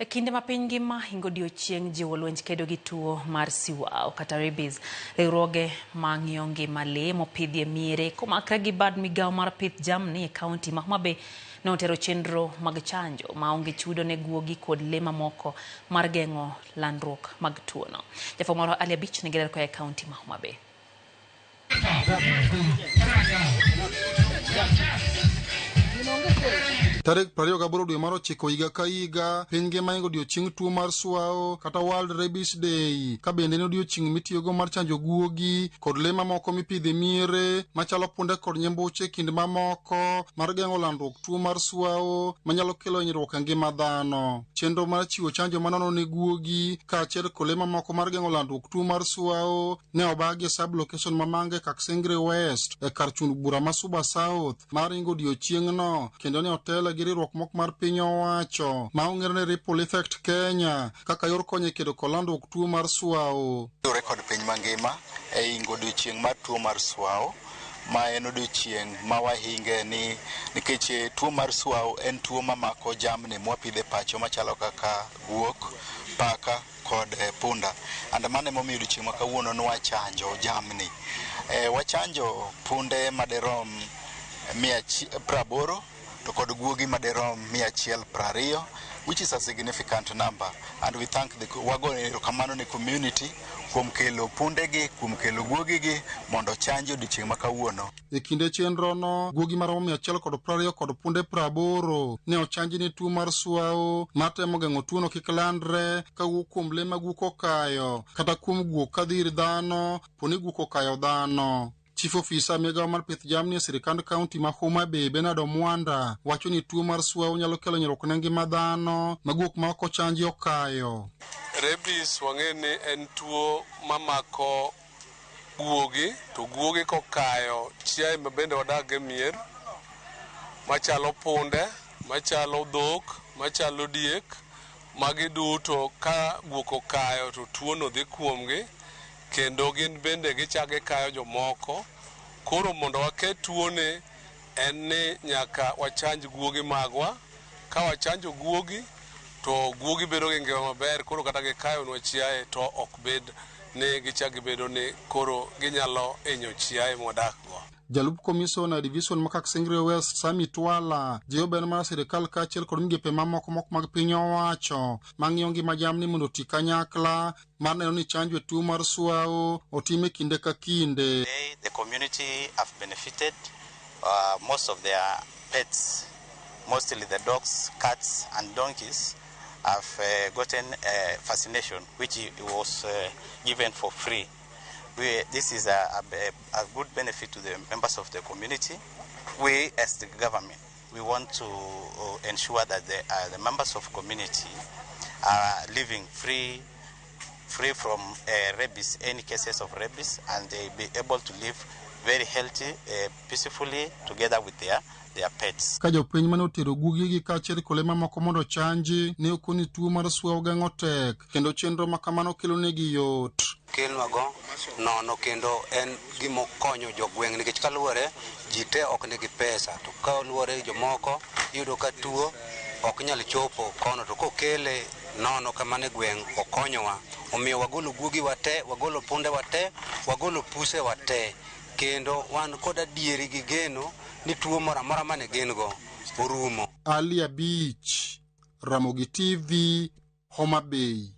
E kinde ma piny ngima hingo odiochieng' jiwo lwenj kedo gi tuo mar siwao kata rabies, riwruoge ma ng'iyo ngima lee mopidhi e miere komakre gi bad migawo mar pith jamni e kaunti ma Homa Bay ne otero chenro mag chanjo maonge chudo ne guogi kod lee mamoko mar geng'o landruok mag tuono. Jafwambo marwa Ali Abich nigi ler koa e kaunti ma Homa Bay. Tarik 28 dwe mar ochiko higa ka higa, piny ngima ingo odiochieng' tuo mar suao kata World Rabies Day, ka bende en odiochieng' mitiyogo mar chanjo guogi kod lee mamoko mipidho e miere machalo punde kod nyimbuche kind mamoko mar geng'o landruok tuo mar suao manyalo kelo hinyruok e ngima dhano. Chenro mar chiwo chanjo manono ne guogi kaachiel kod lee mamoko mar geng'o landruok tuo mar suao ne obagi e sub-location ma Mange Kaksingri West e kar chund bura ma Suba South mar ringo odiochieng'no kendo ne otele gi riwruok moko mar piny owacho ma ong'ere ni Ripple Effect Kenya kaka yor konyo e kedo kod landruok tuo mar suao. Luwore kod piny mangima e ingo odiochieng' mar tuo mar suao ma en odiochieng' ma wahinge ni nikech tuo mar suao en tuo mamako jamni mwapidho e pacho machalo kaka guok, paka kod punda. And mano emomiyo odiochieng' ma kawuono nwachanjo jamni. Wachanjo punde madirom 180 to kod guogi madirom 120, which is a significant number, and we thank the wago erokamano ne community kuom kelo pundegi, kuom kelo guogigi mondo ochanji odiochieng' ma kawuono. E kinde chenrono, guogi maromo 120 kod punde 80 ne ochanji ne tuo mar suao mar temo geng'o tuono kik landre kawuok kuom lee ma guok okayo kata kuom guok kadhi ir dhano poni guok okayo dhano. Chief Officer migawo mar pith jamni e sirikand kaunti ma Homa Bay Bernard Omwanda wacho ni tuo mar suao nyalo kelo hinyruok ne ngima dhano ma guok ma ok ochanji okayo. Rabies wang'e ni en tuo mamako guogi, to guogi kokayo chiaye ma bende wadak e mier machalo punde, machalo dhok, machalo diek, magi duto ka guok okayo to tuono dhi kuomgi kendo gin bende gichako gikayo jomoko. Koro mondo waket tuoni en ni nyaka wachanj guogi magwa. Ka wachanjo guogi to guogi bedo gi ngima maber, koro kata gikayonwa chiaye to ok bed ni gichak gibedo ni koro ginyalo hinyo chiaye mwadak go. Jalup komisona e divison ma Kaksingri West Sami Twala jiwo ber mar sirikal kaachiel kod migepe mamoko moko mag piny owacho mang'iyo ngima jamni mondo oti kanyakla mar neno ni chanjo e tuo mar suao otim e kinde ka kinde. Today, the community have benefited most of their pets, mostly the dogs, cats, and donkeys, have gotten a vaccination, which was given for free. This is a good benefit to the members of the community. We, as the government, we want to ensure that the members of community are living free from rabies, any cases of rabies, and they be able to live very healthy, peacefully together with their pets. Ka jopiny mane otero gugegi kaachiel kod le mamoko mondo ochanji ne okoni tuo mar suao geng'o tek kendo chenro ma kamano kelo negi yot. Kelnwago nono kendo en gimokonyo jogweng' nikech kaluwore ji te ok nigi pesa to kaluwore jomoko iyudo ka tuo ok nyal chopo kono to kokele nono kamano e gweng' okonyowa. Omiyo wagolo guogi wa te, wagolo punde wa te, wagolo puse wa te kendo wan kod adieri gi geno ni tuo moro amora mane gin go orumo. Ali Abich, Ramogi TV, Homa Bay.